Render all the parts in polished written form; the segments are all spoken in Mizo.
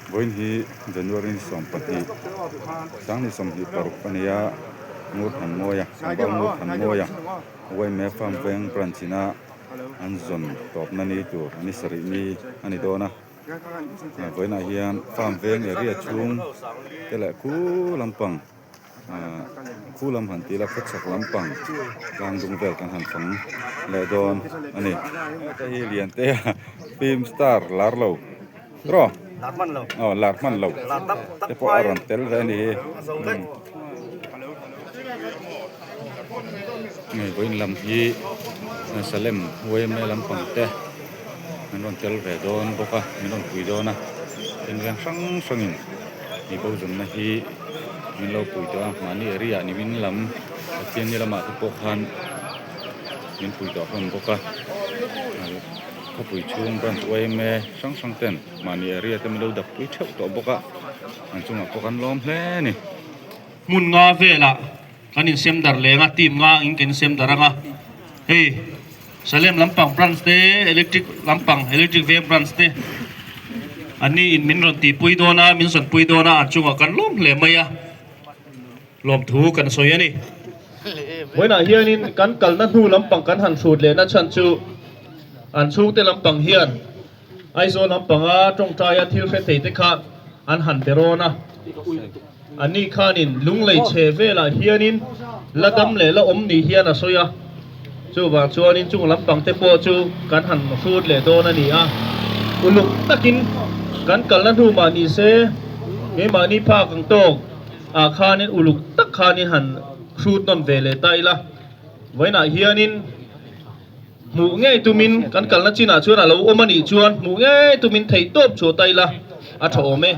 Vawiin hi January ni 12 Sangni 26 a ni a, Ngurthanmawia, Tlangval Ngurthanmawia YMA Farm Veng Branch ina an zawn tawpna ni tur a ni sarih ni a ni dawn a. Vawiinah hian Farm Veng area chhung te leh khu lampang Khu lam han tih ila khawchhak lampang tlang dung vel kan han fang leh dawn a ni. Heta hi Liantea film star lar lo tawh aw lar hman lo te pawh a rawn tel ve a ni hi. Hei vawiin lam hi Salem yma lampang te an rawn tel ve dawn bawk a min rawn pui dawn a tin veng hrang hrangin ih bo zawmna hi min lo pui tawh a mahni area ni min lam Pathian ni lamah te pawh khan min pui tawh hlawm bawk a khawpui chhung branch yma hrang hrang ten mahni area te min lo dak pui theuh tawh bawk a an chungah pawh kan lawm hle a ni. Hmun nga velah kan insem darh leng a team nga in kan insem darh ang a hei Salem lampang branch te electric lampang electric veng branch te an ni in min rawn tihpui dawn a min sawn pui dawn a an chungah kan lawm hle mai a lawmthu kan sawi a ni. Vawiinah hianin kan kalna hnu lampang kan han hrut lehna chhan chu an chhungte lampang hian Aizawl lampanga tawngtaia thil hre thei te kha an han be rawn a, anni khanin lunglei chhe velah hianin la dam leh la awm ni hian a sawi a, chuvang chuanin chung lampang te pawh chu kan han hrut leh dawn a ni a, uluk takin kan kalna hnu mah ni se keimahni phak ang tawk ah khanin uluk tak khanin han hrut nawn ve leh ta ila, vawiinah hianin. Hmuh ngei tumin kan kalna chinah chuan a lo awm a nih chuan hmuh ngei tumin theih tawp chhuah ta ila a tha awm e.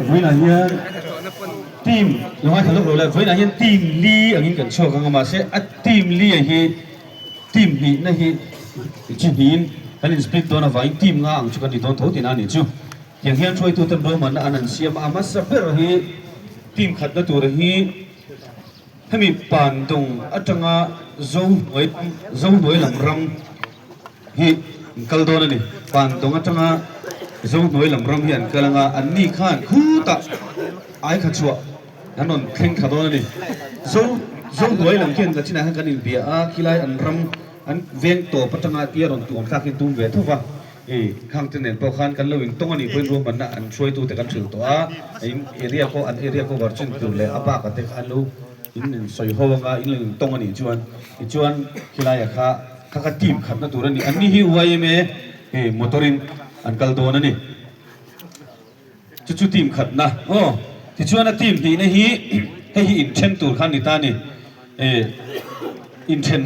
Vawiinah hian team lo ngaithla lawk lo le, vawiinah hian team li angin kan chhuak ang a mahse a team li ah hi team hnihna hi chi hnihin kan in split dawn avangin team nga ang chu kan ni dawn tho tihna a nih chu. Tiang hian hruaituten ruahmanna an an siam a, a hmasa ber hi team khatna tur hi Hemi Pandung atanga Zohnuai Zohnuai lam ram hi an kal dawn a ni. Pandung atanga Zohnuai lam ram hi an kal anga anni khan khutah aikha chhuah an rawn thleng thla dawn a ni. Zo Zohnuai lam khian Lachinah hian kan inbia a, khilai an ram an veng tawp atanga tia rawn tuam thlak hi an tum ve tho va. I khang te nen pawh khan kan lo intawng a nih pawhin ruahmanna an hruaitute kan hrilh tawh a, in area pawh an area cover chin tur leh a bak a te kha an lo in in sawi ho anga in lo intawng a nih chuan tichuan khilai kha kha kha team khatna tur a ni. Anni hi yma motor in an kal dawn a ni. Chu chu team khatna aw. Tichuan a team hnihna hi hei hi inthen tur kha a ni ta a ni. Inthen.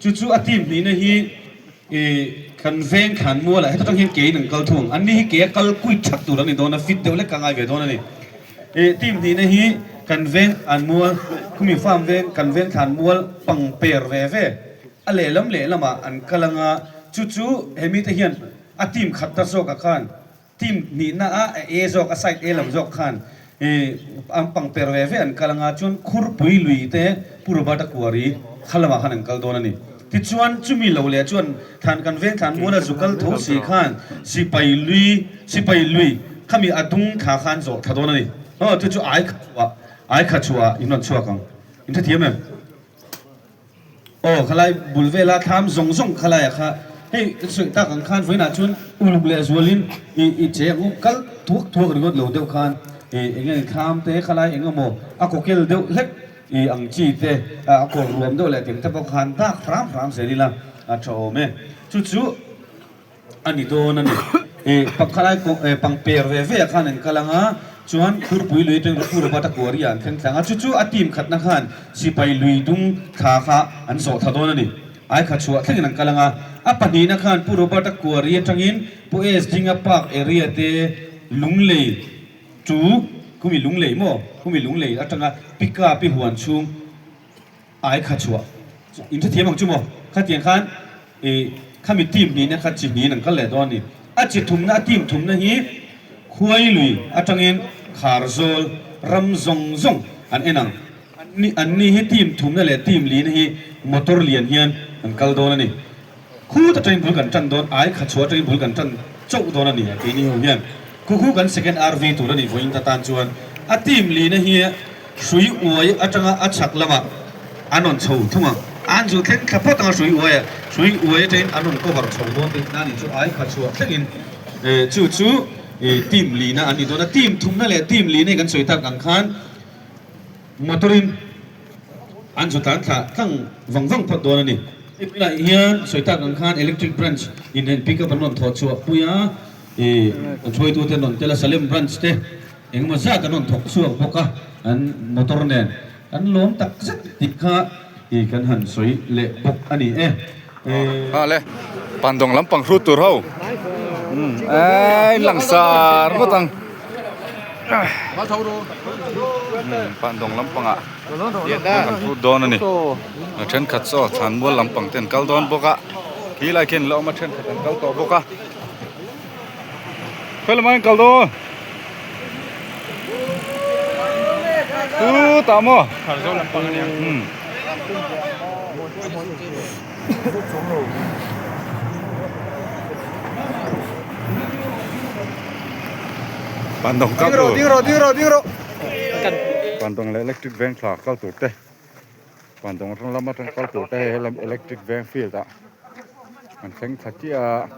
Chu chu a team hnihna hi ih kan veng thlan mual ah heta tang hian kein an kal thung ang. Anni hi ke a kal kuit that tur an ni dawn a, fit deuh lek a ngai ve dawn a ni. Ih team hnihna hi kan veng thlan mual, khumi farm veng kan veng thlan mual pang per ve ve a lehlam lehlamah an kal ang a, chu chu hemi te hian a team khat ta zawk ah khan Team hnihna a A zawk a side A lam zawk khan ih an pang per ve ve an kal anga chuan Khurpui lui te Pu Robert-a kuari kha lamah khan an kal dawn a ni. Tichuan chumi lo leh chuan thlan kan veng thlan muala zu kal tho si khan sipai lui sipai lui khami a dung thla khan zawh thla dawn a ni. Aw chu chu ai kha chhuah ai kha chhuah in rawn chhuak ang. In hrethiam em? Aw khalai bul vela thlam zawng zawng khalaia kha hei ka sawi tak ang khan vawiinah chuan uluk leh zualin i i che ang u kal thuak thuak ringawt lo deuh khan i eng nge thlam te khalai eng emaw a kawkel deuh hlek i ang chi te a kawr ruam deuh leh teng te pawh khan dak hram hram zel ila a tha awm e chu chu a ni dawn a ni. Ih pakhalai pangper ve ve ah khan an kal ang a, chuan Khurpui lui atang Pu Robert-a kuari ah an thleng thlang a, chu chu a team khatna khan sipai lui dung thla kha an zawh thla dawn a ni. Ai kha chhuah thlengin an kal ang a, a pahnihna khan Pu Robert-a kuari atangin Pu S Dinga Park area te Lunglei chu khumi Lunglei maw khumi Lunglei atanga Pickup i huan chhung Ai kha chhuah in hrethiam ang chu maw? Khatiang khan i khami team hnihna kha chi hnihin an kal leh dawn a ni. A chi thumna, a team thumna hi Khuailui atangin Kharzawl ram zawng zawng an en ang. Anni hi team thumna leh team lina hi motor lian hian an kal dawn a ni. Khut atangin bul kan tan dawn, ai kha chhuah atangin bul kan tan chauh dawn a ni a keini ho hian. Khu khu kan second RV tur a nih vawiin ta tan chuan a team lina hi hrui uai atanga a chhak lamah an rawn chho thung ang. An zu thleng thla phawt anga hrui uai a, hrui uai atangin an rawn cover chho dawn tih na nih chu ai kha chhuah thlengin chu chu team lina an ni dawn a. Team thumna leh team lina hi kan sawi tak ang khan motor in an zu tlan thla tlang vang vang phawt dawn a ni. Tunah hian sawi tak ang khan electric branch in heng pick up an rawn thawh chhuah pui a. Ih an hruaitute an rawn tel a, Salem branch te engemaw zat an rawn thawk chhuak bawk a, an motor nen an lawm tak zet tih kha ih kan han sawi leh bawk a ni e. Ha le, Pandawng lampang hrut tur ho eii langsar ngawt ang Pandawng lampangah kan hrut dawn a ni, a thenkhat saw thlanmual lampang te an kal dawn bawk a, khi lai khian la awm a thenkhat an kal tawh bawk a. Khawi lamah hian kal dawn? Chutah maw? Umm. Pandawng kal tur. Pandawng leh electric veng thla kal tur te. Pandawng atang lam atang kal tur te hei helam electric veng field ah an thleng thla chiah a.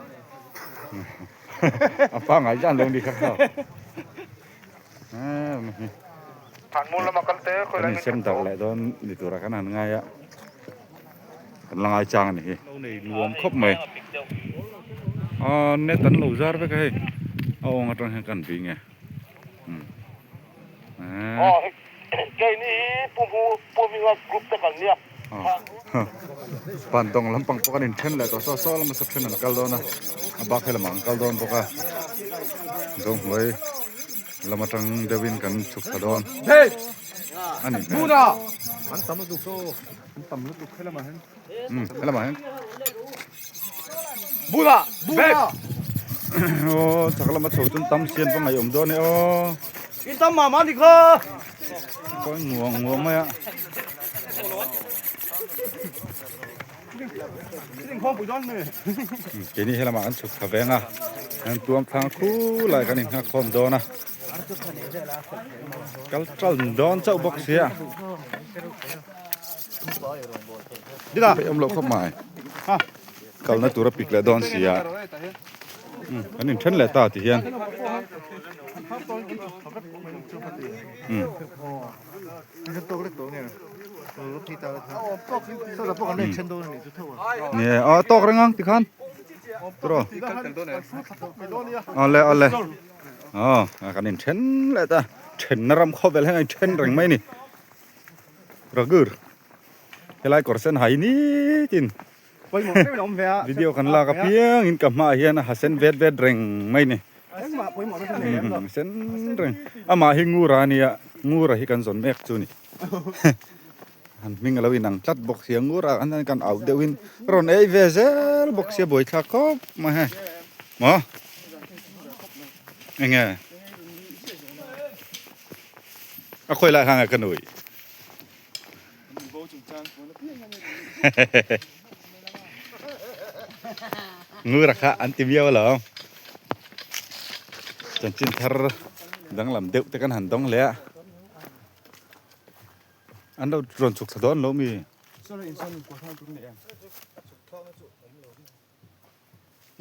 A pangai zan lo ni kha kha. Kan insem darh leh dawn ni tura kan han ngai a. Kan la ngai chang a ni hi. Lo nei nuam khawp mai. A net an lo zar vek a hei. A awng atang hian kan bing e. Pandawng lampang pawh kan inthen leh tawh saw saw lama saw then an kal dawn a a bak he lamah an kal dawn bawk a Zohnuai lam atang deuhin kan chhuk thla dawn a ni hmel. Umm helamah hian aw chak lama chho chuan tam siam pawh ngaihawm dawn e aw kawi nguang nguang mai a keini helamah kan chhuk thla veng a an tuam thlang khulai kan inghak khawm dawn a kal tan dawn chauh bawk sia. Peih awm loh khawp mai kalna tur a pik leh dawn si a kan inthen leh ta ti hian nge a tawk reng ang tikhan tawh awle awle aw kan inthen leh ta thenna ram khawvel hian a inthen reng mai a ni. Ragur helai kawr sen hai nitin video kan lak apiang in ka hmaah hian a ha sen vet vet reng mai ni sen reng amah hi ngura ania ngura hi kan zawn mek chu ni han hming alo inang tlat bawk sia ngura an kan auh deuh in rawn ei ve zel bawk sia buaithlak khawp mai hei maw enge. A khawi lai hang a ka nui. Ngura kha an ti miau alawm. Chanchin thar danglam deuh te kan han dawng leh a. An lo rawn chhuk thla dawn lo mi.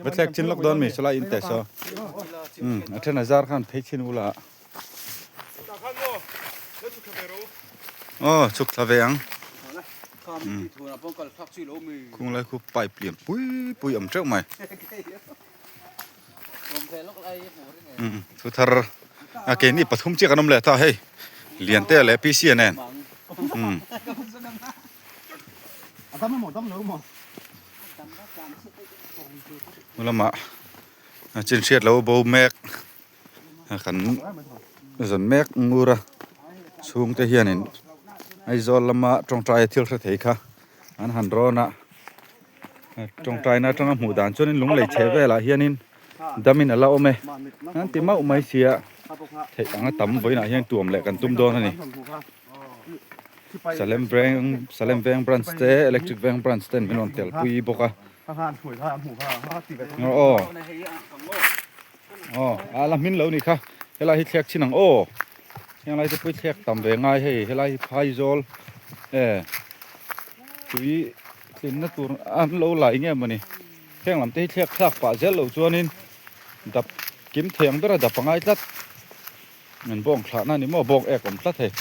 Va thlek chin lawk dawn mi sawlai in teh saw umm a then a zar khan phei chin ula aw chhuk thla ve ang umm khung lai khu pipe lian pui pui awm teuh mai umm thu thar a keini pathum chiah kan awm leh ta hei Liantea leh PC a nen umm. Lamah chin hriat lo bo mek kan zawn mek ngur a chhungte hianin Aizawl lama tawngtai thil hre thei kha an han rawn a tawngtaina atanga hmuh dan chuanin lunglei chhe velah hianin damin a la awm e an ti mauh mai sia theih anga tam vawiinah hian tuam leh kan tum dawn a ni. Salem veng Salem veng branch te electric veng branch ten min rawn tel pui bawk a. Aw aw a la hmin lo ni kha helai hi thlek chin ang aw henglai te pawh hi thlek tam ve ngai hei helai hi phaizawl e tui tlinna tur an lo lai nge mawni heng lam te hi thlek thlak pah zel loh chuanin dap kim thei ang bera dap a ngai tlat an bawng thlahna a ni maw bawng ek awm tlat hei.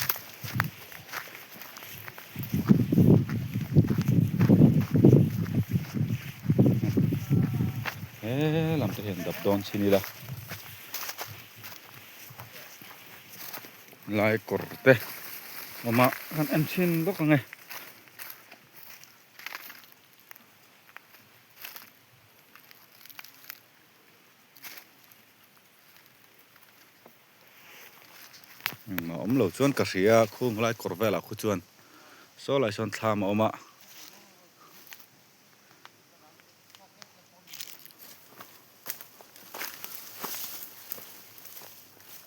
He lam te hian dap dawn chin ila lai kawr te awm a kan en thin bawk ang e. Engmah awm lo chuan ka hria a khung lai kawr velah khu chuan saw lai sawn thlam a awm a.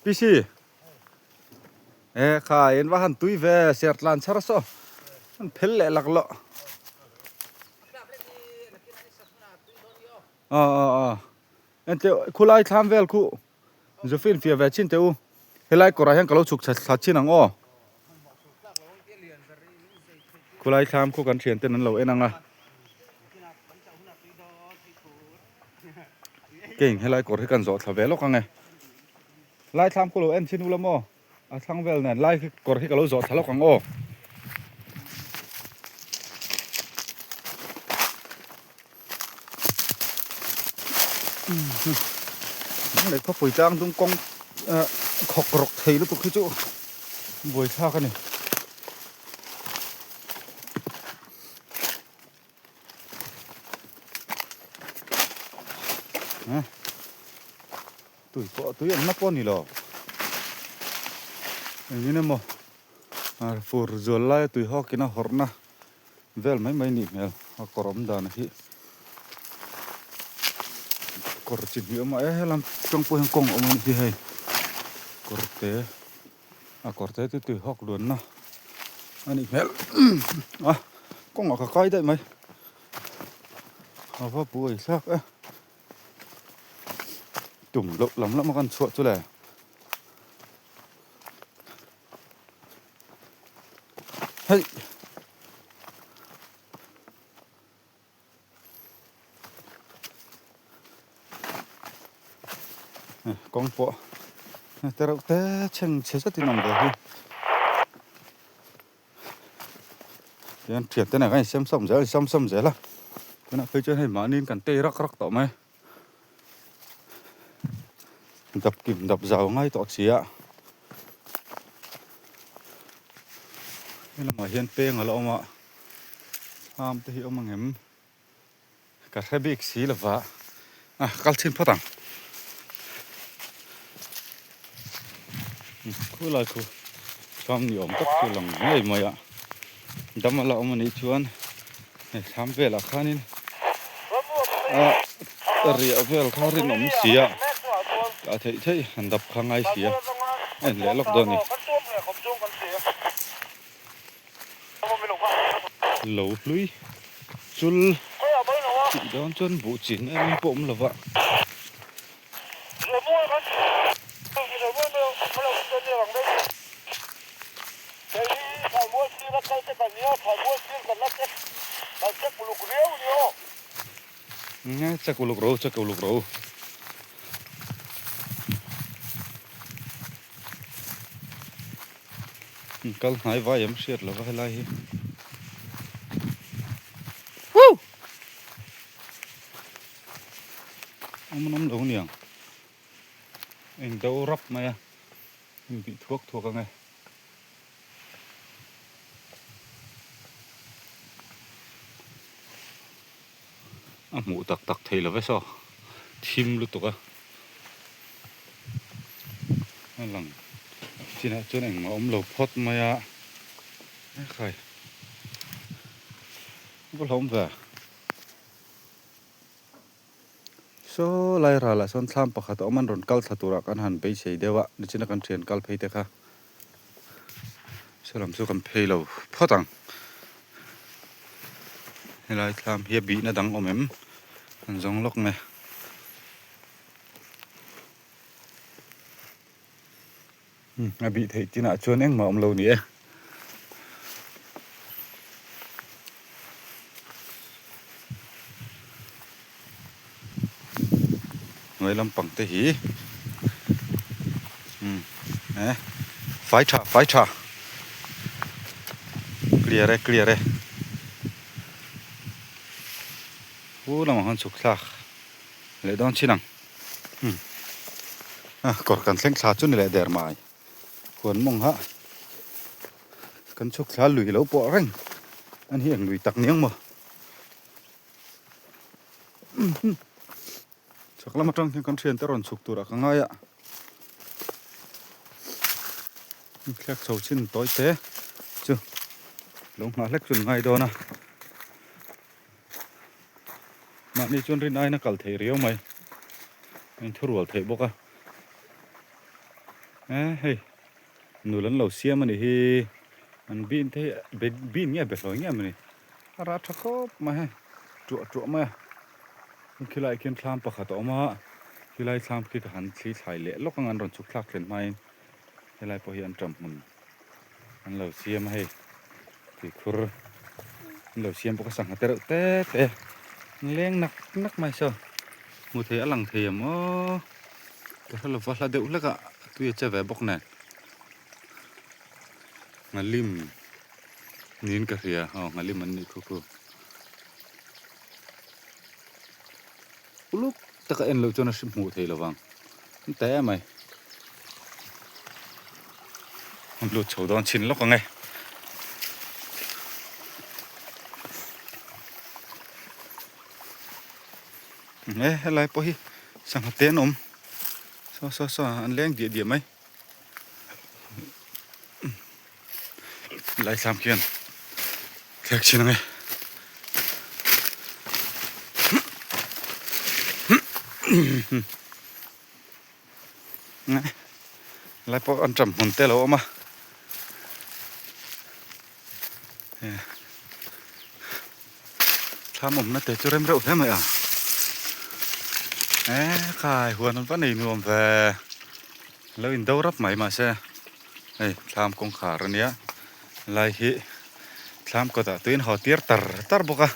PC e kha en va han tui ve ser tlan chhar saw an phel leh lak loh a a a Enteh khulai thlam vel khu Zufin fiah ve chin teh u, helai kawrah hian ka lo chhuk thla chin ang aw. Khulai thlam khu kan thian ten an lo en ang a. Keng helai kawr hi kan zawh thla ve lawk ang e. Lai thlam khu lo en chin ula maw? A thlang vel nen lai kawr hi ka lo zawh thla lawk ang aw. Lei khawpui tlang dung kawng khawk rawk thei lutuk hi chu buaithlak a ni. Tui pawh tui awmna pawh a ni lo. Engin emaw fur zual laia tui hawkin a hawrhna vel mai mai nih hmel a kawr awm dan hi kawr chi hnih a awm a e helam tawng pawh hian kawng a awm a nih hi hei kawr te a kawr te chu tui hawk luanna a nih hmel a kawngah ka kai daih mai a va buai thlak e. Tum loh lam lam a kan chhuah chu le. Hei. Kawng pawh te reuh te chheng chhe zetin awm ve hi. Tihian thian te nen khan in sem zel in sem sem zel a tunah phei chuan hei mahniin kan tei rak rak tawh mai dap kim dap zau ngai tawh si a helamah hian peng a la awm a thlam te hi a awm ang em ka hre bik si lova a kal chhin phawt ang khulai khu thlam ni awm tak chu lang ngei mai a dam a la awm anih chuan hei thlam velah khanin a riah vel kha rinawm si a a theih theih han dap kha ngai si a a en leh lawk dawn a ni. Lo hlui chul tih dawn chuan buh chin em em pawh awm lo va. Check uluk ro check uluk ro. Kal hnai vai em hriat lova helai hi. Woo! Awm an awm lo niang. Eng do rap mai a. In bih thuak thuak ang e. A hmuh tak tak thei lo ve saw thim lutuk a a lang chinah chuan engmah awm lo phawt mai a ekhai va hlawm ve saw lai ralah sawn thlam pakhat a awm an rawn kal thla turah kan han beisei deuh a nichina kan thian kal phei te kha. Saw lam chu kan phei lo phawt ang helai thlam hi a bihna dang awm em? An zawng lawk nge. A bih theih chinah chuan engmah awm lo ni e. Hnuai lampang te hi umm eh fai tha fai tha clear e clear e pu lamah khan chhuk thlak leh dawn chin ang umm a kawr kan thleng thla chu ni leh der mai huan mawng ha kan chhuk thla lui lo pawh reng an hi eng lui tak niang maw. Chhak lam atang hian kan thiante rawn chhuk turah ka ngai a, thlek chho chin tawi te chu lo nghah hlek chu an ngai dawn a, mahni chuan rin aiin a kal thei riau mai, a inthurual theih bawk a, e hei nul an lo siam a nih hi an bin te hi bin nge behlawi nge maw ni. A rah tha khawp mai hei tuah tuah mai a khilaiah khian thlam pakhat a awm a khilai thlam khi ka han thli thlai leh lawk ang an rawn chhuk thlak thlen hmain helai pawh hi an ṭam hmun an lo siam a hei tuikhur an lo siam bawk a sangha te reuh te te an leng nak nak mai saw hmuh theih a lang thei em aw ka hre lova hla deuh hlek a tui a che ve bawk nen nghalim. Niin ka hria, aw nghalim an nih khu khu. Uluk taka en loh chuan a hri hmuh thei lovang. An ta em ai. An lut chho dawn chhin lawk ang e. E helai pawh hi sangha te an awm. Saw saw saw an leng diah diah mai. Lai thlam khian thlek chhin ang e. Lai pawh an ṭam hmun te a lo awm a. Thlam awmna te chu rem reuh hle mai a. E khai huan an va nei nuam ve. Lo in do rap mai mahse hei thlam kawngkhar a nia lai hi thlam kawtah tuiin haw tir tar tar bawk a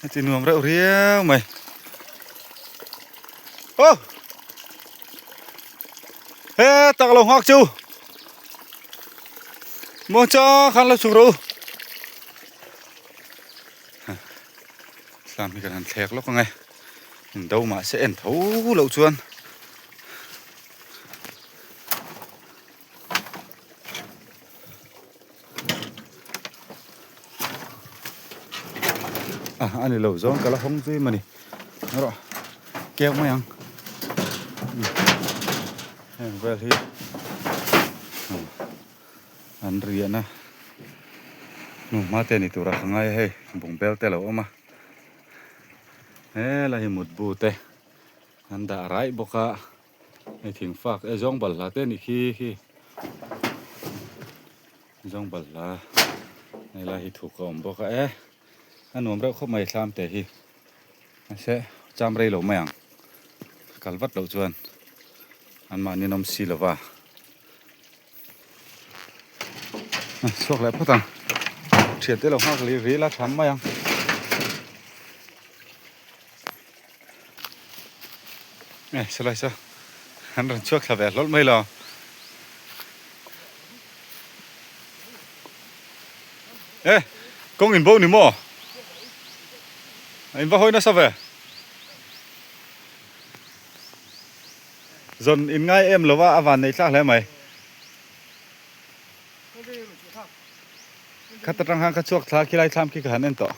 heti nuam reuh riau mai. Aw he tak lo nghak chu maw cha khan lo chhuk rawh u. Thlam hi kan han thlek lawk ang e in do mahse en tho loh chuan. A a ni lo zawng ka la hawng zui mawni erawh keu mai ang heng vel hi an riahna hnuhma te ni tura ka ngai a hei bungbel te a lo awm a helai hi mutbu te. An dah raih bawk a, hei thing fak e zawng balhla te anih khi khi zawng balhla helai hi thuk a awm bawk a e a nuam reuh khawp mai thlam te hi mahse cham rei lo mai ang kal vat loh chuan an mahni an awm si lo va chhuak leh phawt ang thian te lo nghak leh ril a tham mai ang. E salai sa an rawn chhuak thla ve hlawlh mai lo. E kawng in bo ni maw? In va hawi nasa ve. Zawn in ngai em lova a van nei thlak hle mai. Khat atang khan ka chhuak thla khilai thlam khi ka han en tawh.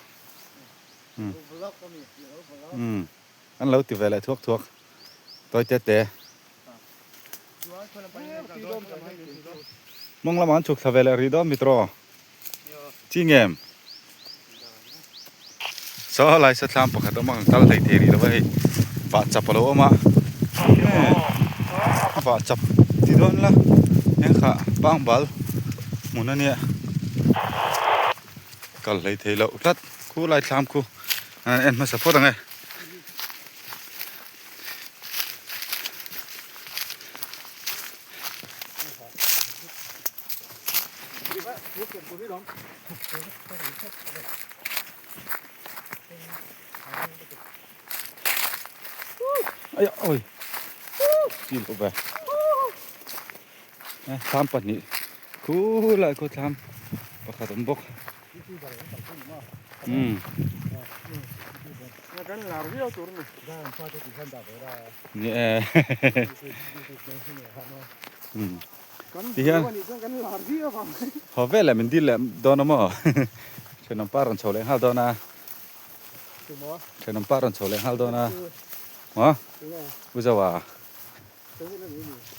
Umm an lo ti ve leh thuak thuak tawi te te. Mawng lamah an chhuk thla ve leh rih dawn mitro. Chi ngem. Saw lai sa thlam pakhat awm a kan kal hlei thei rih lo va hei vah chap a lo awm a vah chap ti dawn la eng kha pangbal hmun a nia kal hlei thei loh tlat khu lai thlam khu an en hmasa phawt ang e. Ai oi chi loh ve thlam pahnih khulai khaw thlam pakhat awm bawk umm ni e umm tihian haw veleh min dil leh dawn a maw thenawm pa rawn chho leh nghal dawn a. Thenawm pa rawn chho leh nghal dawn a maw U Zoa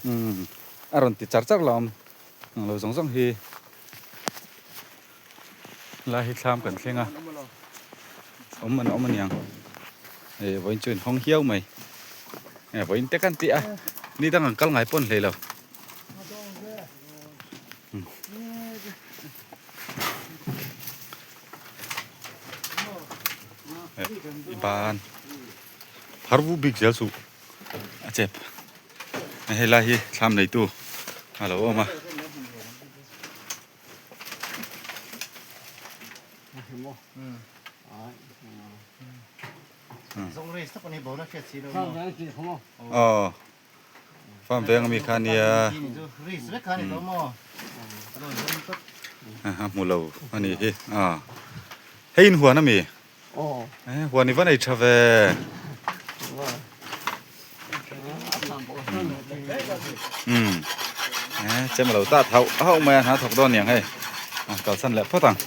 umm a rawn ti char char lo ang ang lo zawng zawng hi lai hi thlam kan thleng a awm an awm aniang eh vawiin chu inhawng hiau mai eh vawiin te kan tih a ni dang an kal ngai pawn hlei lo. I ban phar vu bik zel suh a chep hei lai hi thlam neitu a lo awm a. Aw. Farm veng ami kha nia a hmu lo a nih hi a hei in huan ami huan i va nei tha ve umm chem a lo tat hauh hauh mai a hna thawk dawn niang hei a kalsan leh phawt ang.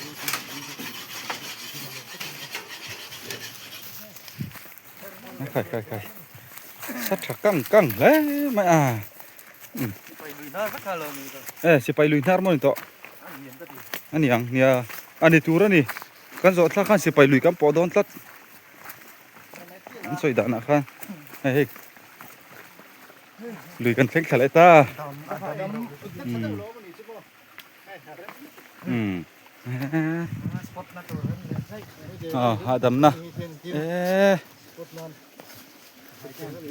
Khai khai khai sat tha kang kang hle mai a e sipai lui hnar maw ni tawh a ni ang nia a ni tur a ni kan zawh thlak khan sipai lui kan pawh dawn tlat an sawi danah khan hei hei lui kan thleng thla leh ta umm ah hahdamna eee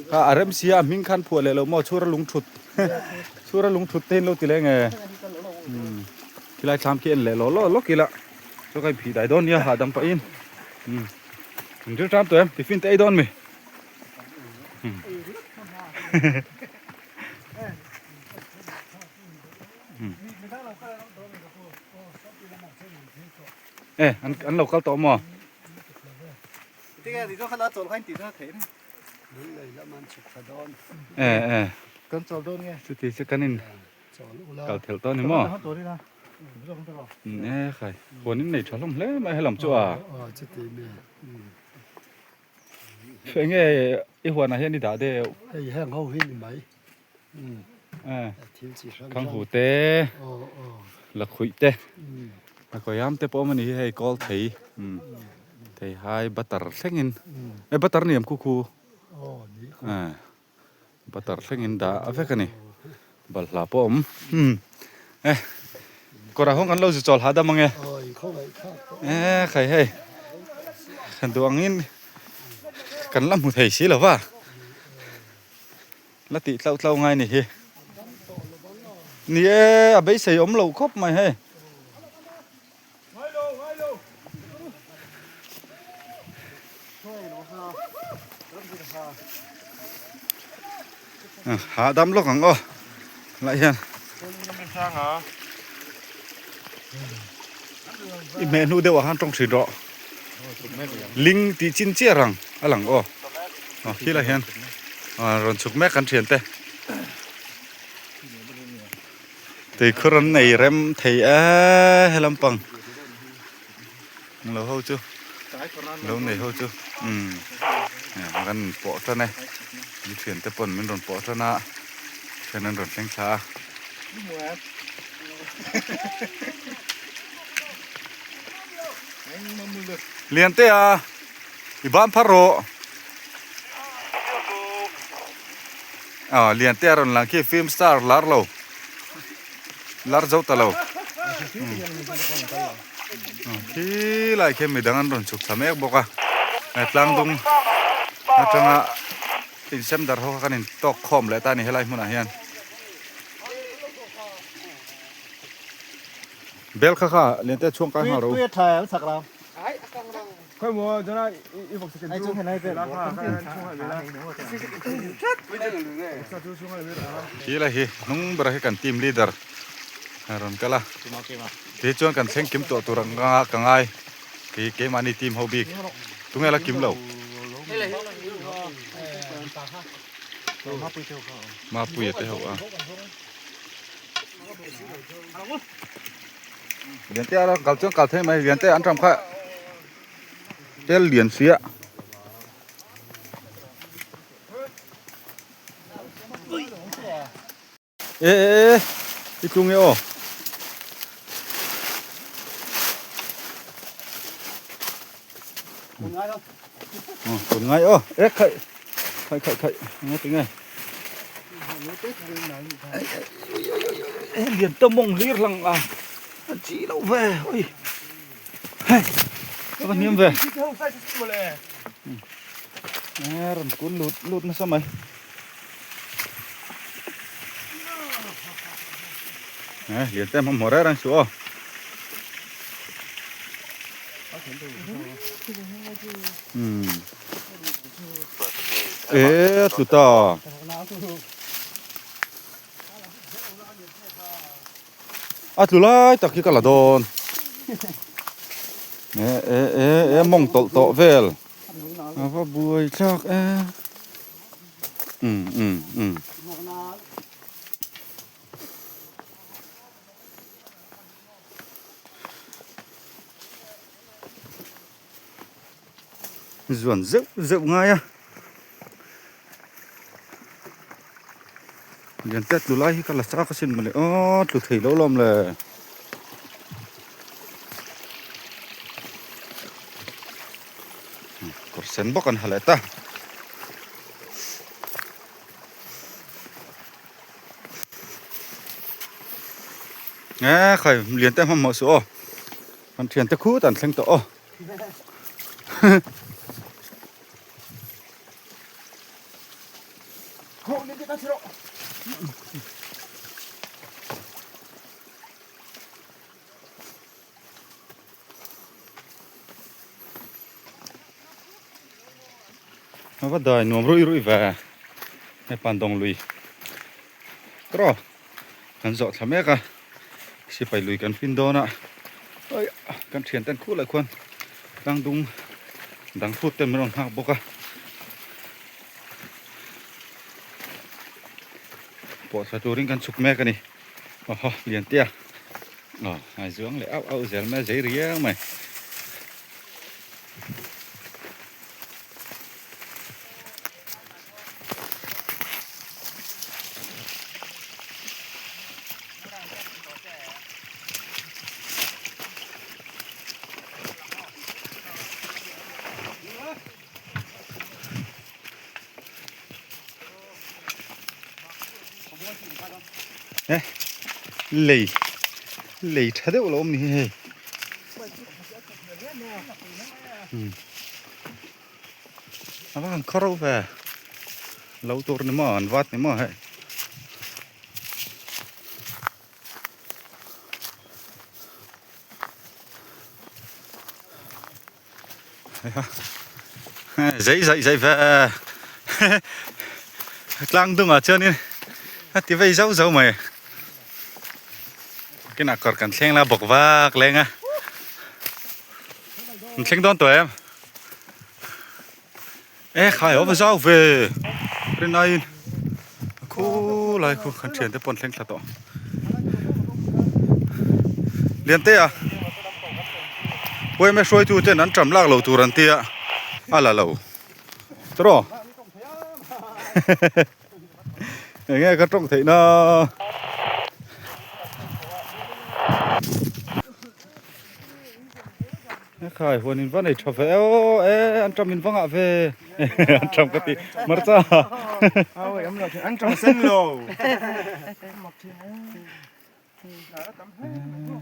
kha a rem sia a hming khan phuah leh lo maw chhura lung thut chhura lung thut te hi an lo ti leng e umm khilai thlam khi en leh law law lawk ila chaw ka inphih dai dawn nia hahdam pahin umm in rilṭam tawh em tiffin te ei dawn mi umm. E an an lo kal tawh maw? E e chuti chu kan in kal thelh tawh a ni maw? E khai huan in nei tha hlawm hle mai helam chu a. Enge i huanah hian i dah deuh? Hei heng ho hi ni mai. Khanghu te lakhuih te a kawiam te pawh awm a ni hi hei kawl thei thei hai butter thlengin e butter ni ang khu khu butter thlengin dah a vek a ni balhla pawh a awm e kawrah hawng kan lo zu chawl hahdam ang e e khai hei kan duh angin kan la hmu thei si lo va. La tih tlauh tlauh ngai ni hi. Ni e, a beisei awm loh khawp mai hei. Hahdam lawk ang aw lah hian. I hmeh hnu deuh ah khan tawng thin rawh. Ling tih chin chiah rang a lang aw. Aw khilai hian rawn chhuk mek kan thian te. Tuikhur an nei rem thei e he lampang lo ho chu lo nei ho chu umm kan pawh tan e mi thian te pawn min rawn pawh tan a then an rawn thleng thla a. Liantea i ban phar rawh. Ah Liantea rawn lang khi film star lar lo lar zo ta lo. Khi lai khian midang an rawn chhuk thla mek bawk a. Tlang dung atanga insem darh ho kha kan intawk khawm leh ta a ni helai hmunah hian. Bel kha kha Liantea chhuang kai nghal rawh u. Khi la hi hnung ber hi kan team leader a rawn kal a ti chuan kan thleng kim tawh tur anga ka ngai kei keimahni team ho bik tunge la kim lo Mapuia te ho a. Lian te a kal chuan kal thei mai lian te an ram kha tel lian sia. E e e i tlung e aw. Kun ngai aw e khai khai khai khai nghe tinge lian ta mawng hlir lang a an chi lo ve oi hei ka va hniam ve e rawn kun lut lut nasa mai e lian te hmahmawh reng reng suh aw. E tlu ta. A tlu lai tak hi ka la dawn. E e e e mawng tawlh tawh vel. A va buai thlak e. Um um um. Zuan zeuh zeuh ngai a lian te tlu lai hi ka la chak asin mawle aw tlu thei lo lawm le. Kawr sen bawk an ha leh ta. E khai lian te hmahmawh suh aw kan thian te khut an thleng tawh aw A va dai nuam ruih ruih ve he pandawng lui tawh kan zawh thla mek a sipai lui kan fin dawn a oi kan thian ten khuh leh khuan tlang dung dang phut te min rawn nghak bawk a pawh thla turin kan chhuk mek a ni aw lian te a aw a zuang leh auh auh zel mai a zei riau mai. E lei lei tha deuh lo awm ni hi hei a va han khaw reuh ve lo tur ni maw an vat ni maw hei. Zei zaih zaih ve tlang dungah chuanin a ti vei zauh zauh mai kinah kawr kan thleng la bawk vak leng a an thleng dawn tawh em e khai a va zau ve rinaiin a khulai khu kan thian te pawh an thleng thla tawh Liante a Uaime hruaitu ten an ṭam lak lo tur an tia a la lo tawh eng nge ka tawng theih na. Khai huan in va nei tha ve aw e an ṭam in va ngah ve an ṭam ka ti hmarcha an ṭam sen lo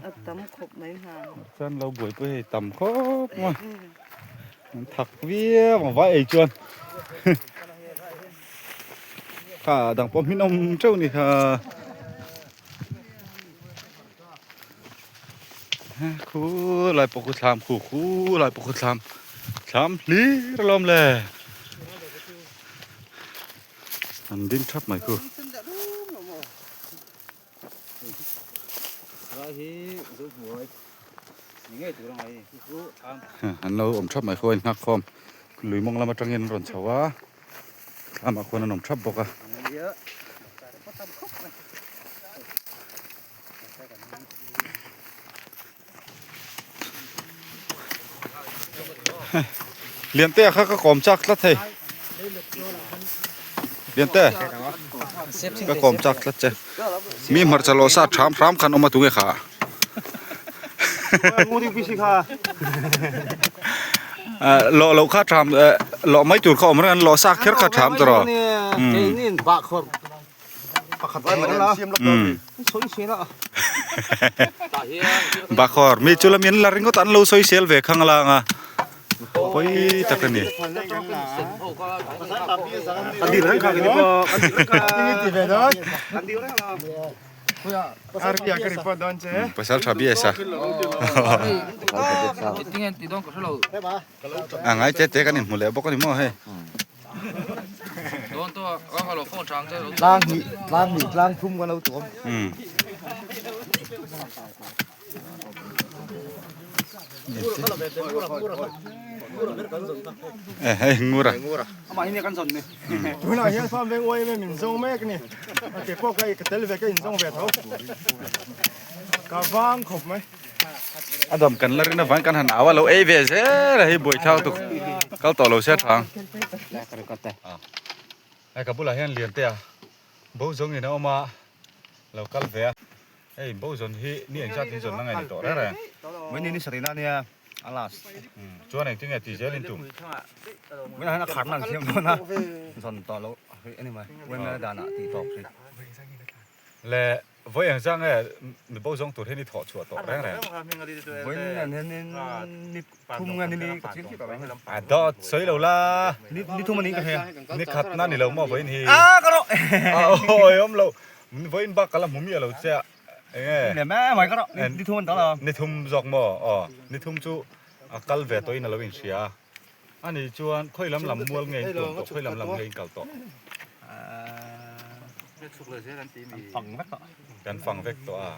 a tam khawp mai hna chuan lo buaipui hei tam khawp mai an thak viau ang vai ei chuan kha dang pawh hmin awm teuh ni kha. Khu lai pawh khu thlam khu khu lai pawh khu thlam. Thlam hlir alawm le. An ding thap mai khu. An lo awm thap mai khu a inhngak khawm. Lui mawng lam atangin an rawn chho a. Thlamah khuan an awm thap bawk a. Liante kha ka kawm chak tlat hei Liante ka kawm chak tlat che mi hmarcha lawh sa tham hram khan awm a tunge kha lawh loh kha tham lawh mai tur kha awm reng an lawh sa kher kha tham tawh Bakhawr mi chu lamin la ringawt an lo sawi sel ve khang lang a pawi tak a ni. Pasal tha bias a a ngai te te kan inhmu leh bawk a ni maw hei. Tlang hnih tlang hnih tlang thum kan lo tuam. Hei ngura. Tunah hian farm veng uai em in zawng mek a ni. A ke pawh ka ka tel ve ka inzawng ve tho. Ka vang khawp mai. A dam kan la rin avang kan han au a lo ei ve zel a hei buaithlak tuk kal tawh lo sia thang. Hei ka bulah hian lian te a bo zawng in a awm a lo kal ve a hei bo zawn hi ni engzat in zawn na ngai ni tawh reng reng. Mai ni ni sarih na nia a last. Chuan engtin nge ti zel in tum. Mai hian a kharna an siam dawn a zawn tawh loh a ni mai uaimna danah tih tawp hrih. Le Vawi eng zah nge mi bo zawng tur hian i thawh chhuah tawh reng reng? Vawi nen hianin ni thum nge ni ni ka chiang chiah tawh lo. A dawt sawi lo la. Ni ni thum a ni ka hria. Ni khat na ni lo maw vawiin hi? A ka rawh. A awi awm lo. Vawiin bak ka la hmu miah lo che a. Eng nge? Ni lem em mai ka rawh. Ni thum an ta lo. Ni thum zawk maw? Aw ni thum chu a kal ve tawhin a lo inhria a. Ani chuan khawi lam lam mual nge in tuam tawh, khawi lam lam nge in kal tawh? Kan fang vek tawh a.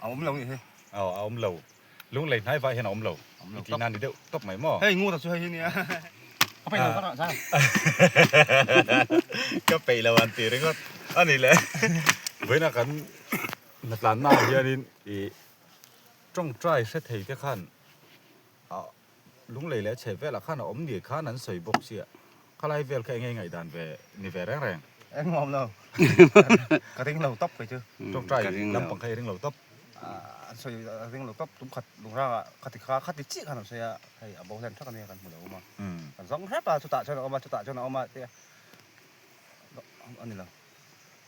A awm lo nih hi. Aw a awm lo. Lunglei hnai vai hian a awm lo. I tih nan ni deuh tawp mai maw? Hei ngut a chu hei hi nia. Ka peih lo ka rah zan. Ka peih lo an ti ringawt. Ani le. Vawiinah kan hnatlanna ah hianin i tawngtai hre thei te khan Lunglei leh chheh velah khan a awm ni khan an sawi bawk sia, khalai vel kha enge ngaihdan ve ni ve reng reng? Eng awm lo, ka ring lo tawp kei chu. Tawngtai lampang kha i ring lo tawp? An sawi a ring lo tawp, tum khat lungrangah khati kha khati chiah khan an sawi a, hei a bo hlen thak ania kan hmu lo awm a, kan zawng hrep a chutah chuan a awm a chutah chuan a awm a tia a ni lo.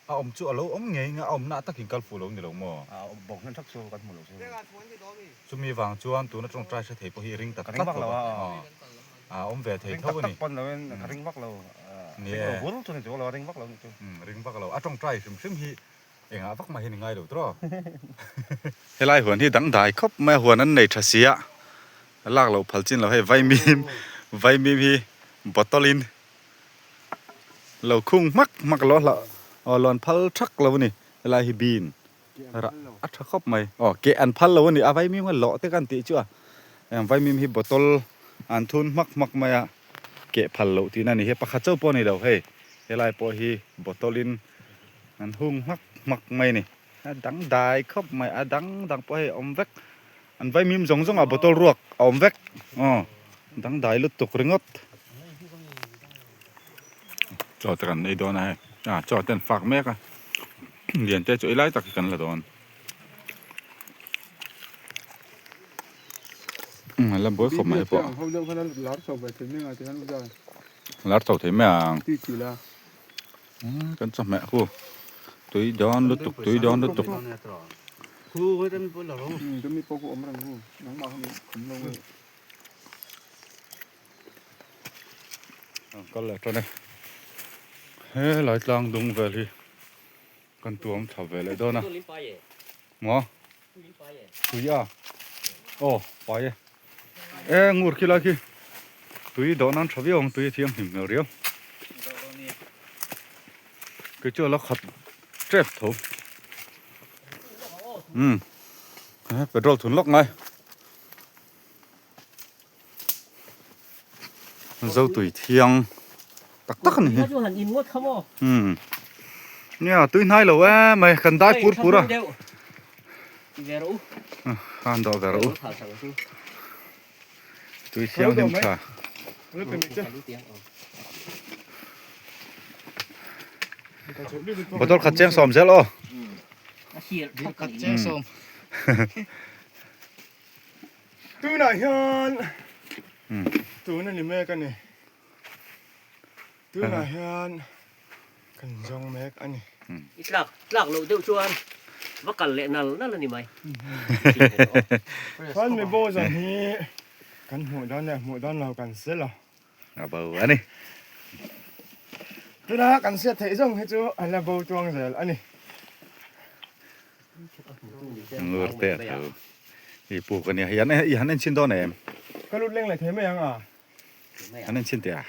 A awm chu a lo awm ngei nga, a awmna takin kal fuh lo ni lo maw? A bawk hnem thak chu kan hmu lo chu. Chumi vang chuan tuna tawngtai hre thei pawh hi i ring tak tak lo a, a awm ve thei tho a ni. Ring tak tak pawn loin ka ring vak lo, ring lo bur chu ni chu lo, a ring vak lo ni chu. Ring vak lo, a tawngtai hrim hrim hi engah vak mah hian i ngai lo tawh. Helai huan hi dangdai khawp mai a, huan an nei tha si a, a lak loh phal chin lo hei vaimim, vaimim hi bottle in Lo khung hmak hmak lo hlah aw lawn phal thak lo a ni helai hi bean rah a tha khawp mai aw keh an phal lo a ni a vaimim kha lawh te kan tih chu a heng vaimim hi bottle an thun hmak hmak mai a keh phal loh tihna a ni hei pakhat chauh pawh a ni lo hei helai pawh hi bottle in an hung hmak hmak mai a ni a dang dai khawp mai a dang dang pawh hei a awm vek An vaimim zawng zawng ah bottle ruak a awm vek aw dangdai lutuk ringawt chaw te kan ei dawn a hei ah chaw te an fak mek a lian te chu ei lai tak hi kan la dawn a la buai khawp mai pawh lar chho thei mai ang Kan chawhmeh hu tui dawn lutuk tui dawn lutuk. Kal leh tan e helai tlang dung vel hi kan tuam thla ve leh dawn a maw tui a aw pai e e ngur khi lai khi. Tui dawh nan tha viau ang tui a thianghlim hmel riau. Kei chu a la khat tep tho. Umm petrol thun lawk ngai. Zo tui thiang tak tak a ni hi. Umm nia tui hnai lo em mai kan dai pur pur a. Khan dawh ve rawh u. Tui thianghlim tha. Bottle khat cheng sawm zel aw. Khat cheng sawm. Tunah hian tun a ni mek a ni. Tunah hian kan zawng mek a ni. I tlak tlak loh deuh chuan va kal leh nal nal a ni mai. Chuan mi bo zan hi kan hmuh dan leh hmuh dan lo kan sel a. A bo a ni. Tuna kan hriat theih zawng hi chu a la bo tuang zel a ni. Ngur te a tho. I puk a nia. I han en chhin dawn em? Ka lut leng leh thei mai ang a. An en chhin teh a.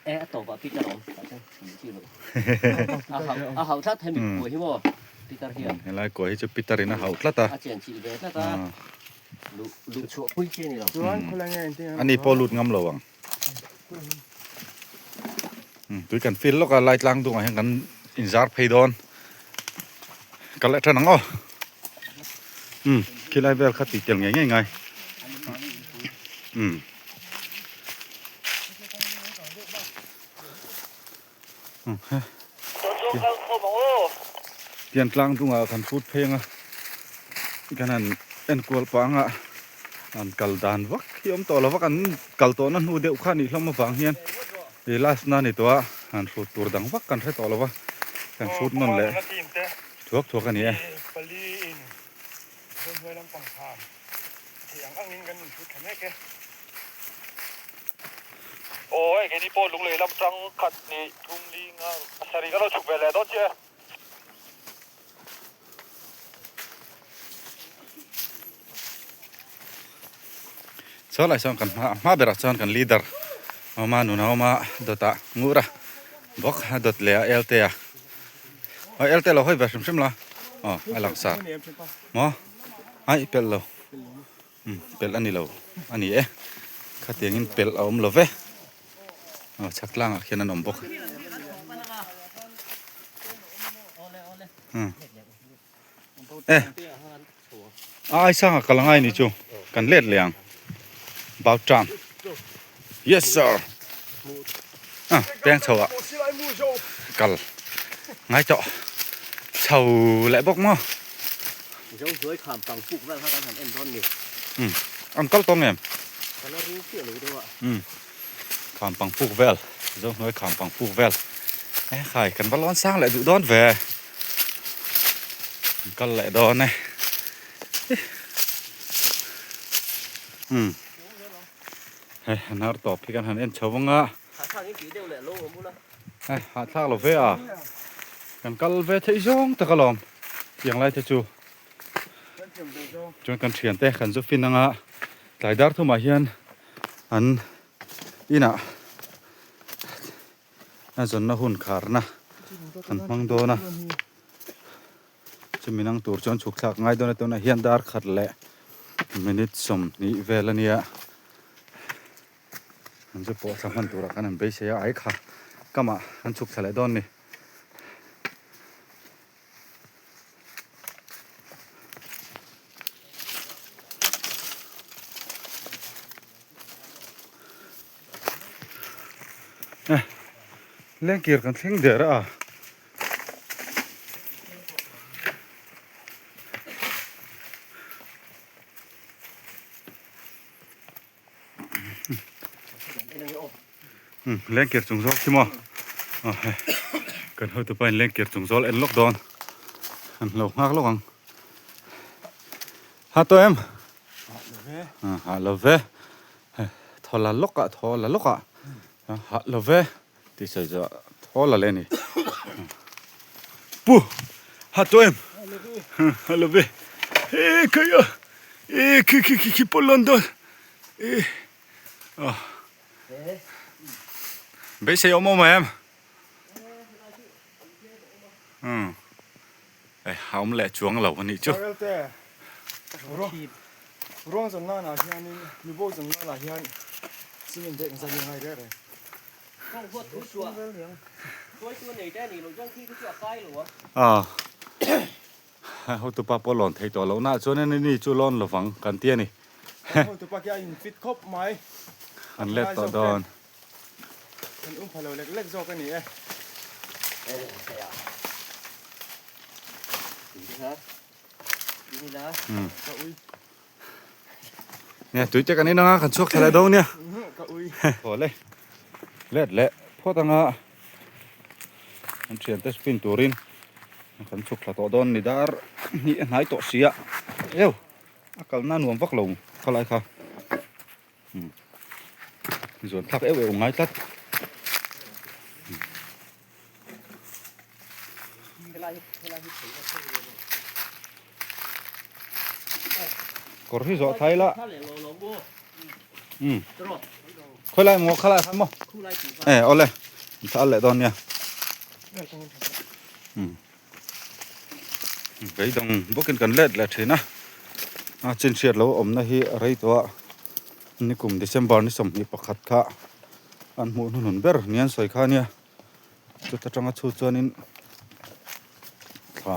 E a tawpah Peter a awm tah chuan chhin chi lo. A hauh tlat hemi kuai hi maw Peter hian. Helai kuai hi chu Peter in a hauh tlat a. A chen chilh ve tlat a. Luh luh chhuah pui chi a ni lo. Chuan khawlai nge engtin Ani pawh lut ngam lo ang. Tui kan feel lawk a lai tlang dungah hian kan inzar phei dawn. Kal leh tan ang aw. Umm khilai vel kha tih tel ngei ngei ngai. Umm. Pian tlang dungah kan put phei anga kan han enkual pah anga an kal dan vak hi awm tawh lo va kan kal tawhna hnu deuh kha nih hlawm avang hian ih last na ni tawh a han hrut tur dang vak kan hre tawh lo va kan hrut nawn leh thuak thuak a ni e. Aw hei keini pawh lunglei lam tang khat hnih thum li nga sarih ka lo chhuk ve leh dawn chiah e. Saw lai sawn kan hma hma berah chuan kan leader awma nuna awma dawtah ngur a bawk a dawt leh a elte a aw elte lo hawi ve hrim hrim la aw a lang sar maw aih pelh lo. Umm pelh a ni lo a ni e khatiangin pelh a awm lo ve aw chhak tlangah khian an awm bawk umm e a ai sangah kal angai ni chu kan let leh ang about time yes sir ah peng chho ah kal ngai tawh chho leh bawk maw. Zo hnuai kham pang puk vel kha kan han en dawn ni. Umm an kal tawng em? Ka la ring chiah lo deuh a. Umm kham pang puk vel zo hnuai kham pang puk vel e khai kan va lawn sang leh duh dawn ve an kal leh dawn e umm hei an har tawp hi kan han en chho vang a. Hahthlak in tih deuh leh lo awm ula. Hei hahthlak lo ve a kan kal ve theih zawng tak alawm tiang lai te chu chuan kan thian te kan zu fin anga tlai dar thumah hian an inah a zawnna hun kharna kan hmang dawn a chumi nang tur chuan chhuk thlak ngai dawn a tunah hian dar khat leh minute 20 vel a nia. An chu pawh thla hman turah khan an beisei a, ai kha kamah an chhuk thla leh dawn ni. Eh, lengkir kan thleng der a. Lengkir chung zawk khi maw kan hotu pa in lengkir chung zawl en lawk dawn an lo nghak lawk ang ha tawh em ha lo ve thaw la lawk ah thaw la lawk ah ha lo ve tih sawi zawh thaw la leh a ni pu ha tawh em ha lo ve he khaia e khi khi khi khi pawh lawn dawn e ah. Beisei awm awm em? Umm eh a awm leh chuang lo anih chu. Ruang zawn nan ah hianin mibo zawn nan ah hian cement bag zan ngai reng reng. Aw hotupa pawh lawn thei tawh loh na chuan in ni chu lawn lovang kan ti a ni. Hotupa khi a in fit khawp mai. An let tawh dawn. Kan um pha lo lek lek zawk a ni e. Nia tui te kan in anga kan chhuak thla leh dawn nia. Haw le let leh phawt anga an thian te spin turin kan chhuk thla tawh dawn ni dar hnih a hnai tawh si a eu a kalna nuam vak lo khalai kha. Zuan thlak euh euh ngai tlat. Kawr hi zawh thai la. Khawi lai maw kha lai khan maw. E awle thal leh dawn nia. Beidawng bawkin kan let leh thin a, a chin hriat lo awmna hi a rei tawh a, nikum December ni 21 kha an hmuh hnuhnun ber ni an sawi kha ania, chuta tanga chhut chuanin thla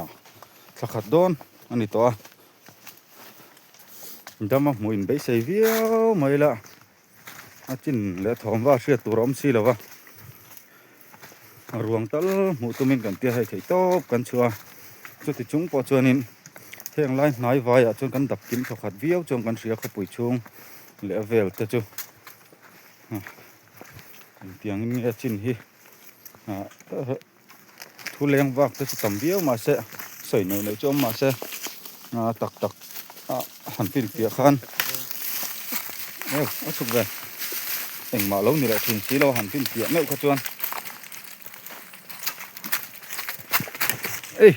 thla khat dawn a ni tawh a, dama hmuh in beisei viau mai la. A chin leh thawm va hriat tur a awm si lo va, a ruang tal hmuh tumin kan tia hei theih tawp kan chhuah a, chuti chung pawh chuanin heng lai hnai vaiah chuan kan dap kim thawkhat viau chuan kan hria khawpui chhung leh a vel te chu engtiangin nge a chin hi ah thu leng vak te chu tam viau mahse sawi neuh neuh chu awm mahse a tak tak a han fin piah khan aw a chhuk ve engmah lo ni leh thin si lo han fin piah meuh kha chuan ei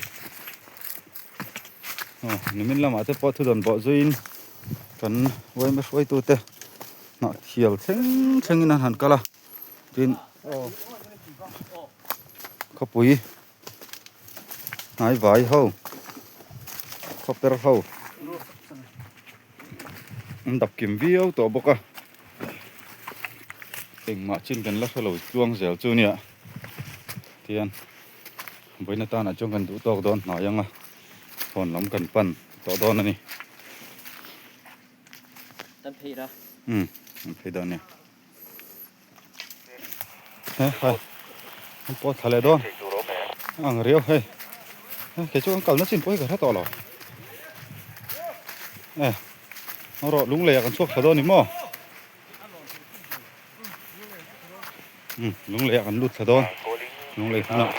aw nimin lamah te pawh thudawn bawh zuiin kan uaima hruaitute hnah thial thleng thlengin an han kal a. Tin khawpui hnai vai ho khawper ho an dap kim viau tawh bawk a engmah chin kan la hre lo tluang zel chu nia tihian vawiin atana chuan kan duh tawk dawn hnai anga hawn lam kan pan tawh dawn a ni. Umm kan phei dawn nia. Hei an pawt thla leh dawn a ang riau hei kei chu an kalna chin pawh hi ka hre tawh lo e rawh lung lei ah kan chhuak thla dawn ni maw um lung lei ah kan lut thla dawn lung lei hmunah.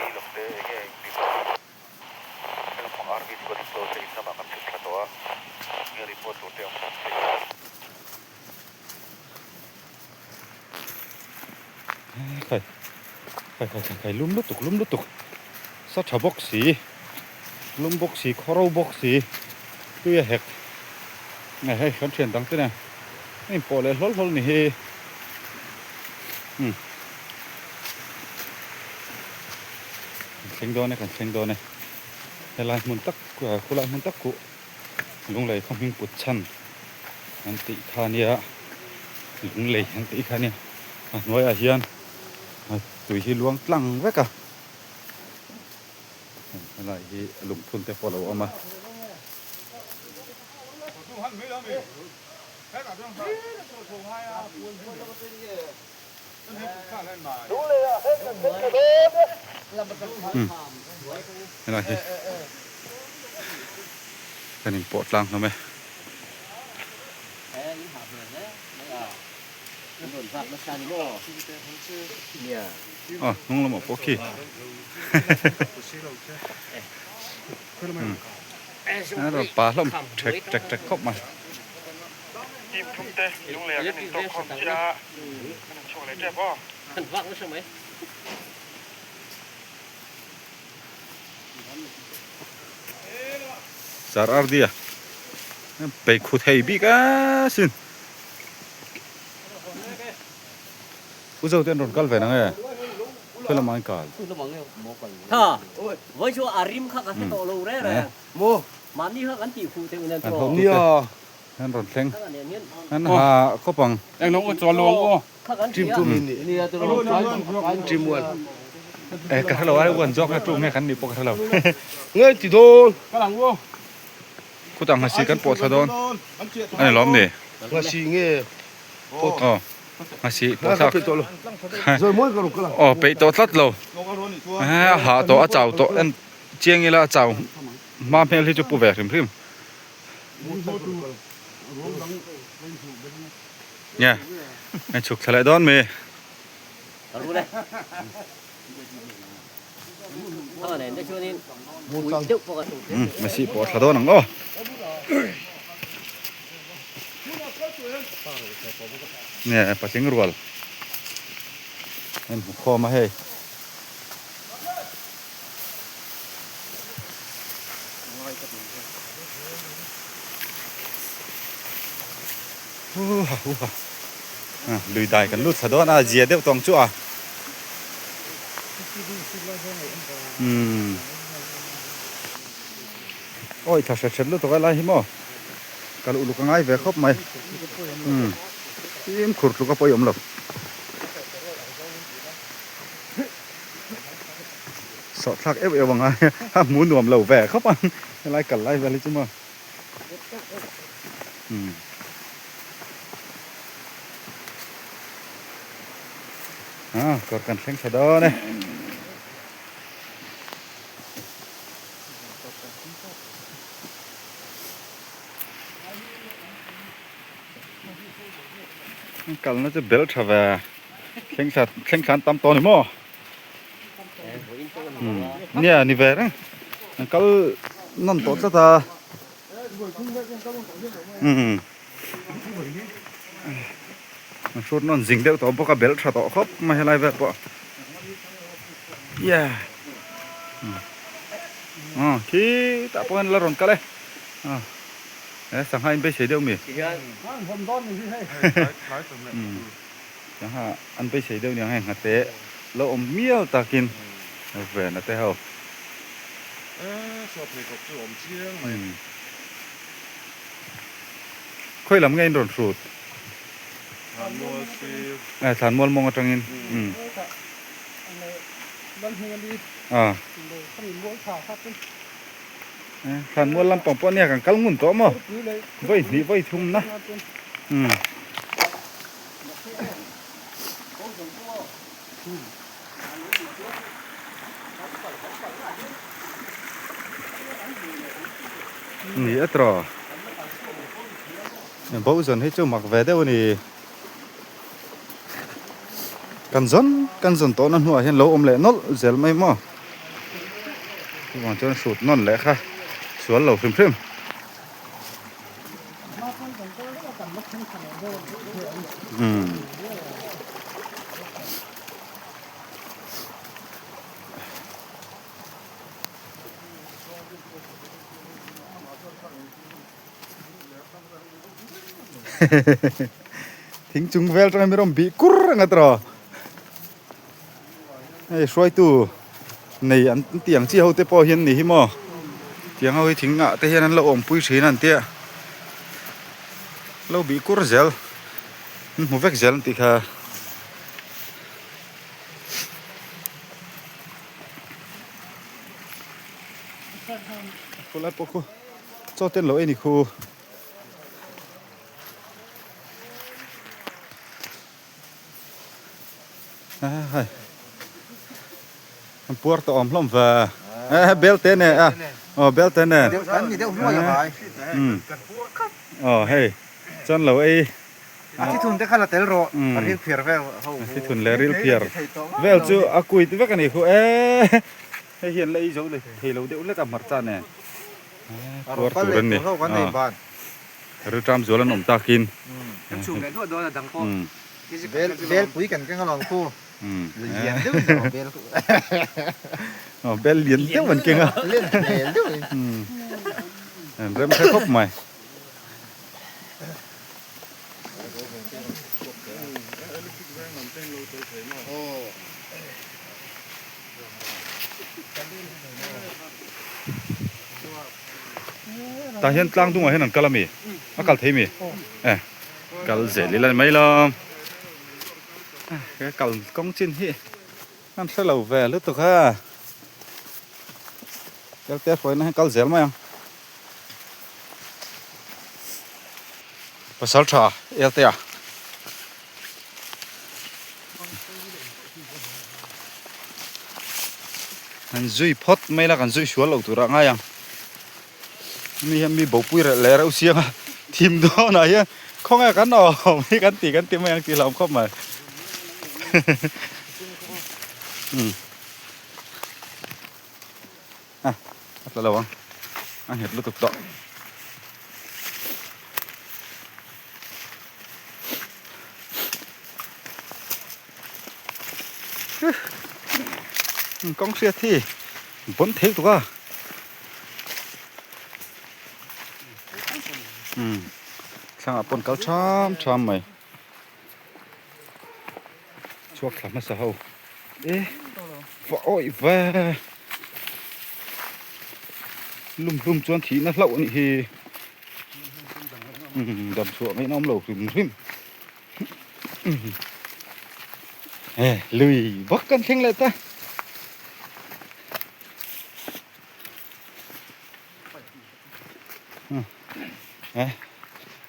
Khai khai khai khai khai lum lutuk lum lutuk sa tha bawk si lum bawk si khaw ro bawk si tui a hek nge hei kan thian dang te nen a inpawh leh hlawl hlawl ni hi umm kan thleng dawn e kan thleng dawn e helai hmun tak khulai hmun tak khuh. Lunglei khaw hming put chhan an tih kha nia lunglei an tih kha nia a hnuaiah hian tui hi luang tlang vek a helai hi lungphun te pawh a lo awm a. Helai hi kan in pawh tlang hlawm e. Aw hnung lamah pawh khi a rawn pa hlawm ṭhek ṭek ṭek khawp mai. Team thum te lunglei ah kan in tawk khawm chiah a, kan in chhuak leh tep aw. Kan vak nasa mai. Sir Ardia pei khu thei bik a sin. U Zo te an rawn kal ve nang e? Khawi lamah an kal? Tha, vawi chu a rim kha ka hre tawh lo reng reng. Mahni kha kan tih fuh theih nen An ho tute an rawn thleng. An ha khawp ang. Team two mi ni. Team one. Eh ka hrelo a one zawk na two nge kan nih pawh ka hrelo. Nge ti dawn. Khutah nghasi kan pawh thla dawn a ni lawm ni? Nghasi nge Aw nghasi pawh thlak. Aw peih tawh tlat lo. A hah tawh a chau tawh en chiang ila a chau hma hmel hi chu pu ve hrim hrim. Nge an chhuk thla leh dawn mi. Masi pawh a thla dawn ang aw. Nge patling rual an hmu khawm a hei. Huha huha lui dai kan lut thla dawn a zia deuh tawng chu a umm awi thla hret hret lutuk a lai hi maw kal uluk a ngai ve khawp mai umm fimkhur tluk a pawih awm lo. Sawh thlak euh euh ang a a hmu nuam lo ve khawp ang helai kal lai vel hi chu maw umm a kawr kan thleng tha dawn e. Kalna chu bel tha ve thleng thla thleng thla an tam tawh a ni maw nia ni ve reng an kal nawn tawh tlat a umm an hrut nawn zing deuh tawh bawk a bel tha tawh khawp mai helai vel pawh yeah aw khitah pawh hian la rawn kal e. He sangha in beisei deuh mi? Sangha an beisei deuh niang hei nghate lo awm mial takin ven a te ho. Khawi lam nge in rawn hrut? Thlanmual mawng atangin. Thlanmual lampang pawh nia kan kal ngun tawh maw vawi hnih vawi thum na umm. Ni a tawh bo zawn hi chu mak ve deuh a ni kan zawn kan zawn tawhna hnuah hian lo awm leh nawlh zel mai maw. Chuvang chuan hrut nawn leh kha sual lo hrim hrim. Umm. Thing chung vel atanga mi rawn bih kur ang a tiraw. Hei hruaitu nei an tih ang chi ho te pawh hian ni hi maw tiang ho hi thing ah te hian an lo awmpui thin an tia lo bih kur zel an hmu vek zel an tih kha. Khawlai pawh khu chaw te an lo ei ni khu. Hei an puar tawh awm hlawm ve eh bel te nen a aw bel te nen kan ni deuh hnuai a vai aw hei chuan lo ei a thithun te kha la tel rawh a ril phiar vel ho a thithun leh ril phiar vel chu a kuit vek a ni khu eh hei hian la ei zo thei lo deuh lek a hmarcha nen puar tur an ni Rilṭam zual an awm takin. Kan chhum leh duah dawn a dang pawh. Bel pui kan keng alawm khu. Lian deuh in emaw bel. Aw bel lian deuh an keng a. Lian hmel deuh in. An rem kha khawp mai. Tah hian tlang dungah hian an kal ami? A kal thei mi? Eh kal zel ila ni mai lo. He kal kawng chin hi an hre lo ve lutuk a. Kelte hruaina hian kal zel mai ang. Pasal tha Elte a. Kan zui phawt mai la kan zui sual lo tur ah ngai ang. Mi hian mi bopui reh leh reuh siang a thim dawn ah hian khawnge kan awm hi kan ti kan ti mai ang tih hlauhawm khawp mai. Umm a a tla lo ang a nghet lutuk tawh. Kawng hriat hi bawn thei tuk a umm thlangah pawn kal tham tham mai chhuak thla hmasa ho e va awih ve lum hlum chuan thihna hlauh a nih hi umm dam chhuah ngaihna awm lo hrim hrim. He lui bawk kan thleng leh ta. Eh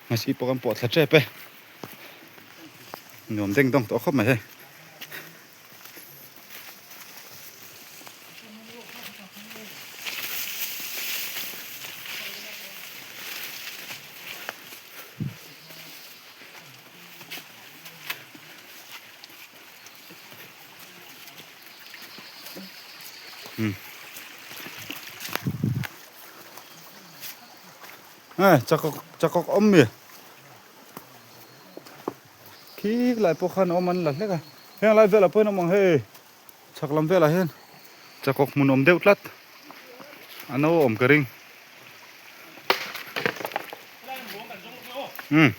ngasi pawh kan pawh thla tep e. Nuam deng dawng tawh khawp mai hei. Eh chakawk chakawk awm mi khi lai pawh khan awm an la hlek a heng lai velah pawh hian awm ang hei chhak lam velah hian chakawk hmun awm deuh tlat a no awm ka ring. Umm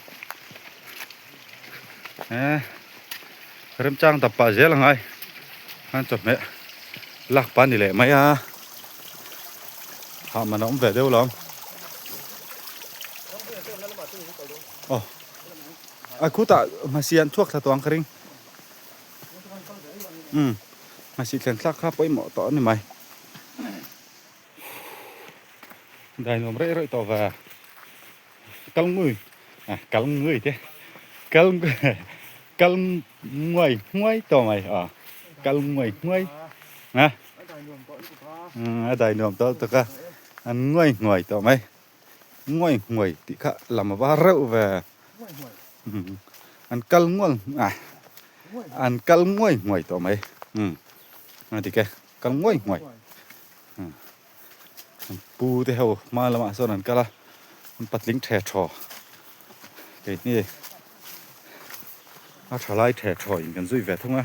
eh remchang dap pah zel angai an chawhmeh lak pah ani leh mai a hah man a awm ve deuh lo aw a khutah hmasian an chhuak thla tawh ang ka ring umm hmasi thlen thlak kha pawimawh tawh ani mai. Dai nuam rei rei tawh ve kal ngui à kal ngui te kal kal nguai nguai tawh mai à kal nguai nguai a a dai nuam tawh lutuk a an nguai nguai tawh mai nguai nguai tih kha lam a va reuh ve an kal ngual à an kal nguai nguai tawh mai a dik e kal nguai nguai. An pu te ho hma lamah sawn an kal a, an patling the thaw keini a tha lai the thaw in kan zui ve thung a,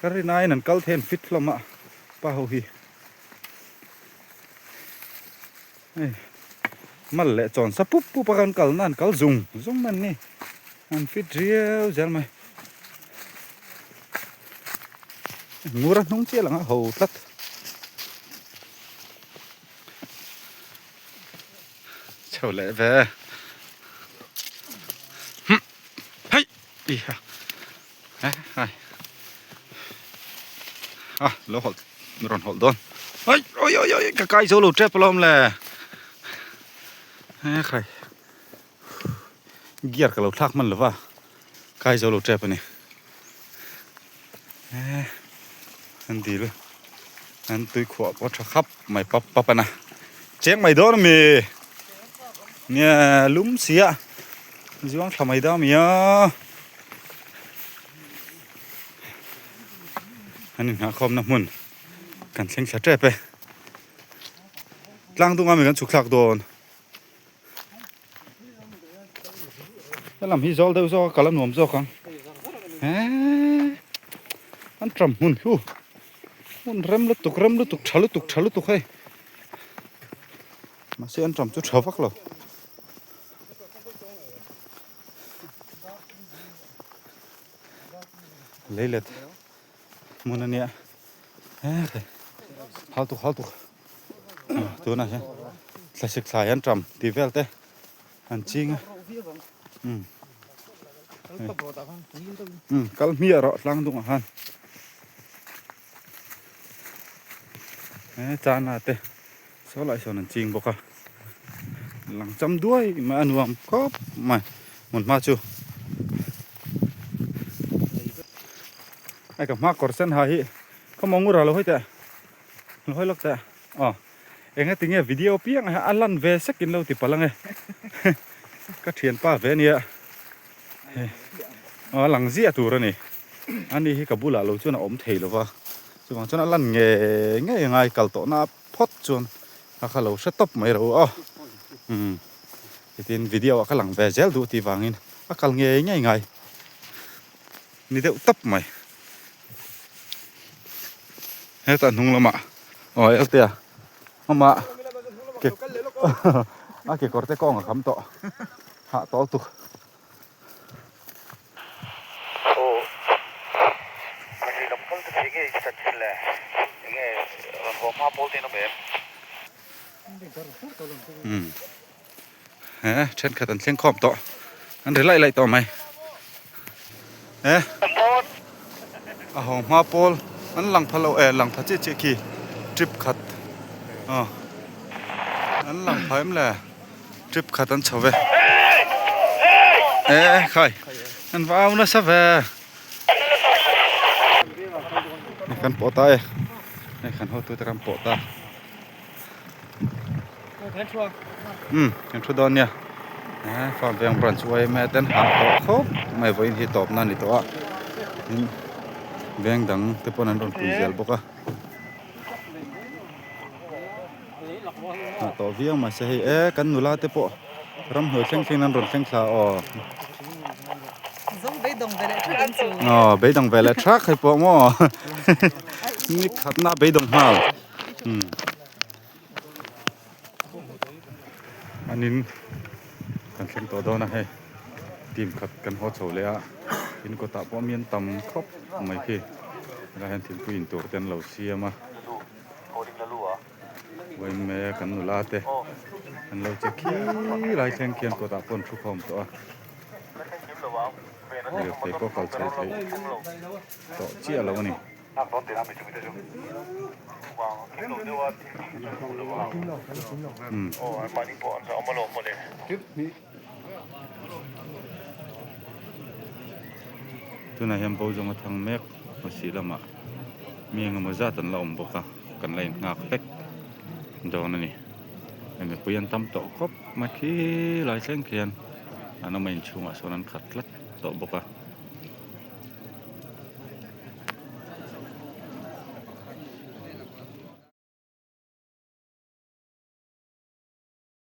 ka rin aiin an kal thei an fit hlawm a pa ho hi hei mal leh chawn sa pup pup a kan kal na an kal zung zung mai an ni an fit riau zel mai ngur a hnung chiah lang a ho tlat. Chho leh ve hmm hei i ha eh hai a lo hawlh rawn hawlh dawn ai oi oi oi ka kai zo lo tep alawm le eh khai gear ka lo thlak hman lova kai zo lo tep ani eh an dil an tui khuah pawh tha khap mai pap pap ana cheng mai dawn ami nge lum sia zuang thla mai dawn ami a an inghahkhawmna hmun kan thleng thla tep e tlang dung ami kan chhuk thlak dawn. Helam hi zawl deuh zawk a kal a nuam zawk ang eee an tram hmun hi hmun rem lutuk rem lutuk tha lutuk tha lutuk hei mahse an tram chu tha vak lo leilet hmun a nia he hal tuk hal tuk tunah hian. Thlasik thlai an ṭam tih vel te an ching a. Umm. Umm kal hmiah rawh tlang dungah khan. He chana te saw lai sawn an ching bawk a. Lang cham duai mai a nuam khawp mai hmun hma chu. Hei ka hma kawr sen ha hi ka mawng ura lo hawi teh lo hawi lawk teh aw. Enga tinge video piang ah hian a lan ve sek in lo ti palh ange ka thianpa ve ania hei a lang ziah tur a ni ani hi ka bulah lo chuan a awm thei lova chuvang chuan a lan nge ngei a ngai kal tawh na phawt chuan a kha lo hre tawp mai ro aw umm tin video ah ka lang ve zel duh tih vangin a kal nge ngei ngai ni deuh tawp mai. Hetah hnung lamah aw elte a hmama ke a kekawr te kawng a kham tawh hah tawh lutuk. Umm he thenkhat an thleng khawm tawh an ri laih laih tawh mai he a haw hma pawl an lang pha lo eh lang pha chiah chiah khi trip khat aw an lang pha em le trip khat an chho ve e khai an va au nasa ve kan pawh ta e hei kan hotute kan pawh ta. Umm kan thu dawn nia eh farm veng branch yma ten hah tawh khawp mai vawiin hi tawp na a ni tawh a tin veng dang te pawn an rawn pui zel bawk a hah tawh viau mahse hei eh kan nula te pawh ramhnuai thleng thleng in an rawn thleng thla aw aw beidawng ve leh thak hei pawh maw ni khatna beidawng nghal. Umm anin kan thleng tawh dawn a hei team khat kan haw chho leh a in kawtah pawh mi an tam khawp mai khi helaiah hian thingpui in tur te an lo siam a uaime kan nula te an lo che khi lai thleng khian kawtah pawh an thu khawm tawh a lirthei pawh kal chho theih tawh chiah lo a ni. Tunah hian bo zawnga thang mek pasi lamah mi engemaw zat an la awm bawk a kan la inghak hlek dawn a ni mipui an tam tawh khawp mai khilai thleng khian an awm a inchhungah sawn an khat tlat tawh bawk a.